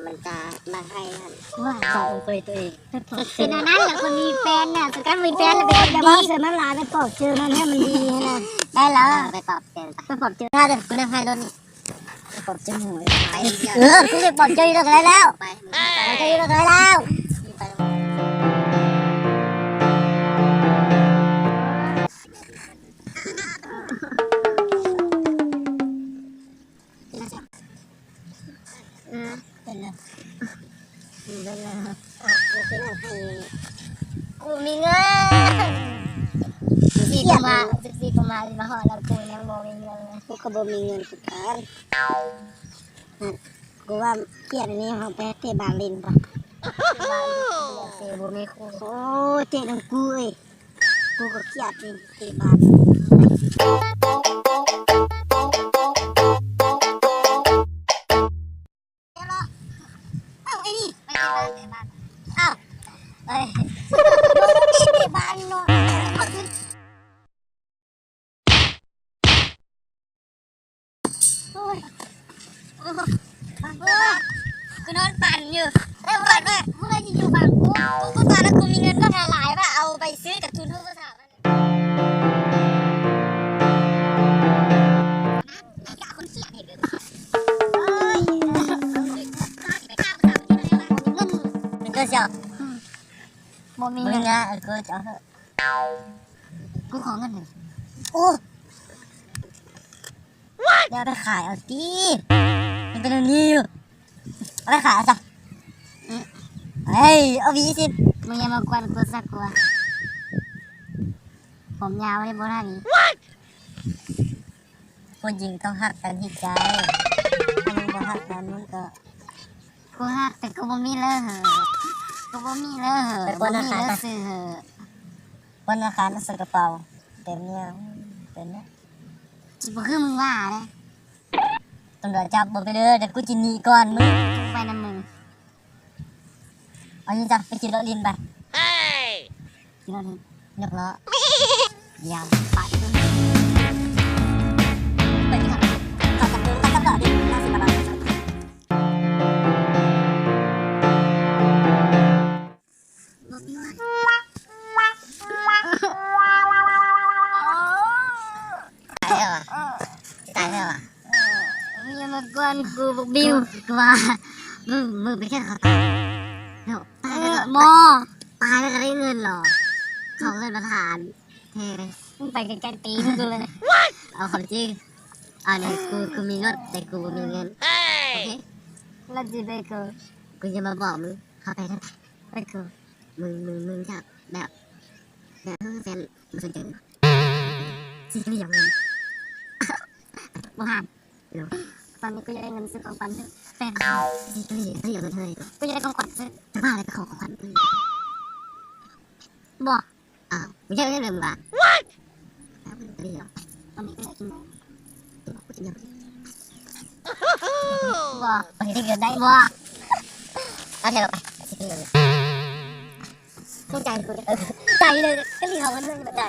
ມັນຈະມາໃຫ້ຫັ້ນ ວ່າຈະເປີດຕົວເອງ ເປັນອັນນັ້ນແຫຼະ ຄົນມີແຟນນະ ສະກັນມີແຟນແລ້ວ ໄປເວົ້າໃສ່ມັນຫຼາຍ ໄປປອບເຈີມັນໃຫ້ມັນດີຫັ້ນນະ ໄດ້ແລ້ວ ເອີ ໄປປອບເຈີ ໄປປອບເຈີ ຖ້າເດີ ກູນັ່ງໃຫ້ໂລດນີ້ ປອບເຈີຫູ ເອີ ກູເລີຍປອບເຈີຢູ່ແລ້ວ ໄດ້ແລ້ວ ປອບເຈີຢູ່ແລ້ວ ໄດ້ແລ້ວ. ກູມີເງິນ ສິບສີ່ກຸມພາ ສິບສີ່ກຸມພາຊິມາຮອດແລ້ວ ກູຍັງບໍ່ມີເງິນເລີຍ ກູກໍບໍ່ມີເງິນຄືກັນ. ກູວ່າຄຽດອັນນີ້ ເຮົາໄປເຕະບານຫຼິ້ນປະ ເຕະບານ ເຕະບໍ່ມີຄູ່ ໂອ້ຍ ເຕະນຳກູເອີຍ ກູກໍຄຽດນີ້ ເຕະບານ. ເອົ້າ ໄອ້ນີ້ ໄປເຕະບານ ເຕະບານ ເອົ້າ ເອີຍ ເຕະບານເນາະ. ໂອ້ຍ ໂອ້ຍ ໂອ້ຍ ກູນອນຝັນຢູ່ ແຕ່ວ່າເມື່ອ ເມື່ອຊິຢູ່ບາງໂພ ກູ ກູຝັນວ່າກູມີເງິນບັກຫຼາຍໆ ວ່າເອົາໄປຊື້ກາຕູນຮູບສາວ ເງິນເຈົ້າ ບໍ່ມີເງິນ ເອີ ກູຈະເອົາ ກູຂໍເງິນໜຶ່ງ ໂອ້ ຢ່າໄປຂາຍເອົາຕິ ມັນເປັນແນວນີ້ຢູ່ ເອົາໄປຂາຍເອົາຊະ ອືມ ເອີຍ ເອົາຫວີສິ ມຶງຢ່າມາກວນກູຊະກວ່າ ຜົມຍາວເດ້ບໍ່ທັນ ຜູ້ຍິງຕ້ອງຮັກກັນທີ່ໃຈ ຖ້າມັນບໍ່ຮັກກັນມັນກໍ ກູຮັກແຕ່ກູບໍ່ມີເລີຍເຫີ ກູບໍ່ມີເລີຍເຫີ ບໍ່ມີເລີຍຊື່ເຫີ ປານອາຄານໃສ່ກະເປົາ ເຕັມແນວ ເຕັມແນວ ຊິບໍ່ຄືມຶງວ່າເດ້ ຕຳຫຼວດຈັບບໍ່ໄປເດີ ດຽວກູຊິໜີກ່ອນມຶງ ໄປນຳມຶງ. ເອົານີ້ຈ້ະ ໄປຂີ່ລົດຫຼິ້ນໄປ ຂີ່ລົດຫຼິ້ນ ຍົກລໍ້ ດຽວ ໄປ ໄປ ໄປ ໄປ ໄປ ໄປ ໄປ ຕາຍແລ້ວຫວາ ຕາຍແລ້ວຫວາ ມຶງຢ່າມາກວນກູ ບັກບິວ ກູວ່າ ມຶງ ມຶງໄປແຂ່ງເຂົາຕາຍເນາະ ຕາຍແລ້ວກໍ ບໍ່ ຕາຍແລ້ວກໍໄດ້ເງິນເນາະ ເຂົາເອີ້ນວ່າທານແທ້ເລີຍ ມຶງໄປໄກໆ ຕີນກູເລີຍ ເອົາຄວາມຈິງ ອັນນີ້ກູ ກູມີລົດ ແຕ່ກູບໍ່ມີເງິນ ໂອເຄ ລະຊິໄປກູ ກູຈະມາບອກມຶງ ເຂົ້າໃຈເດີ ໄປກູ ມຶງ ມຶງ ມຶງຈະແບບ ແບບເຮົາແຟນບໍ່ສົນໃຈ ຊິເລີຍເງິນ ບໍ່ຜ່ານ ຕອນນີ້ກູຢາກໄດ້ເງິນຊື້ຂອງຂວັນໃຫ້ແຟນ ຊິເລີຍເງິນເທົ່າໃດ ກູຢາກໄດ້ຂອງຂວັນ ຈະວ່າແລ້ວໄປຂໍຂອງຂວັນ ບໍ່ ອ້າວ ມຶງຢາກໄດ້ເງິນບໍ່ ບໍ່ ບໍ່ໄດ້ເງິນໄດ້ບໍ່ ເອົາແທ້ ເອົາໄປ ຊິເລີຍ ເຂົ້າໃຈກູເດີ ໃຈເລີຍ ກະລີເອົາເງິນເລີຍ ໃຈ.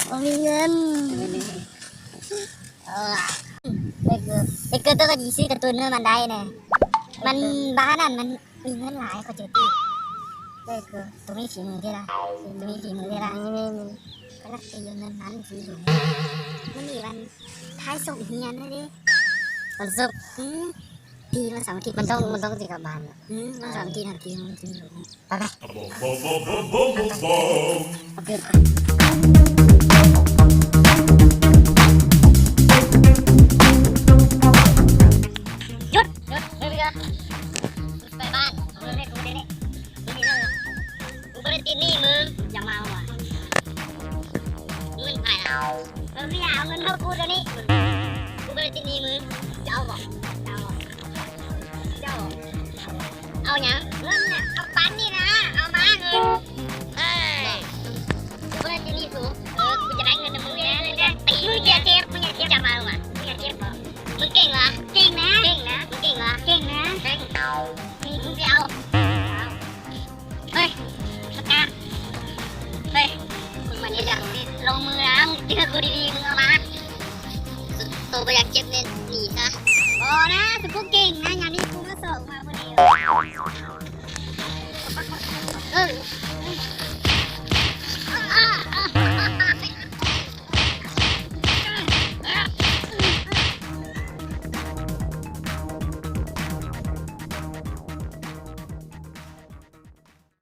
ບໍ່ມີເງິນ ເອີ ເດັກເກີ ເດັກເກີ ໂຕກໍຊິຊື້ກາຕູນໃຫ້ມັນໄດ້ແນ່ ມັນ ບ້ານນັ້ນມັນ ມີເງິນຫຼາຍ ເຂົາເຈົ້າຕິ ເອີ ຕ້ອງມີຝີມືເດ້ລະ ຕ້ອງມີຝີມືເດ້ລະ ມີ ມີ ມີ ກໍລັກໄປຢືມເງິນມັນ ສີຫຼວງ ມື້ນີ້ວັນທ້າຍສົກຮຽນເດ້ ວັນສຸກ ອື ດີ ວັນເສົາອາທິດ ມັນຕ້ອງ ມັນຕ້ອງຊິກັບບ້ານ ອື ວັນເສົາອາທິດຫັ້ນ ດີ ມັນຊິຫຼວງ ໄປ ໄປ ຢຸດ ຢຸດ ຢຸດ ໄປບ້ານ ເອົາເງິນໃຫ້ກູເດ ນີ້ ນີ້ເດີ ກູບໍ່ໄດ້ຕິດໜີ້ມຶງ ຢ່າມາເອົາຫວາ ເງິນໃຜລະ ມຶງຄືຢ່າເອົາເງິນເຮົາກູດຽວນີ້ ກູບໍ່ໄດ້ຕິດໜີ້ມຶງ ຈະເອົາບໍ່ ຈະເອົາບໍ່ ເຈົ້າ ເອົາຫຍັງ ເງິນນະ ເອົາປັນນີ້ນະ ເອົາມາເງິນ ເອີ ກູບໍ່ໄດ້ຕິດໜີ້ສູ ເອີ ກູຈະໄດ້ເງິນນຳມຶງແນ່ເລີຍ ຕີ ມຶງຢ່າເຈັບ ມຶງຢ່າເຈັບ ຈະມາເອົາຫວາ ມຶງຢ່າເຈັບບໍ ມຶງເກັ່ງຫວາ ເກັ່ງນະ ເກັ່ງນະ ມຶງເກັ່ງຫວາ ເກັ່ງນະ ເກັ່ງ ມຶງຊິເອົາ ເອົາ ເຮີ້ຍ ປາກກ ຢ່າລົງມືນະ ມຶງເຈີກູດີໆ ມຶງເອົາມາ ໂຕບໍ່ຢາກເຈັບເນັ້ນໜີຊະ ບໍ່ນະ ສຸກູເກັ່ງນະ ຍາມນີ້ກູມາສອກມາພໍດີ ເອີ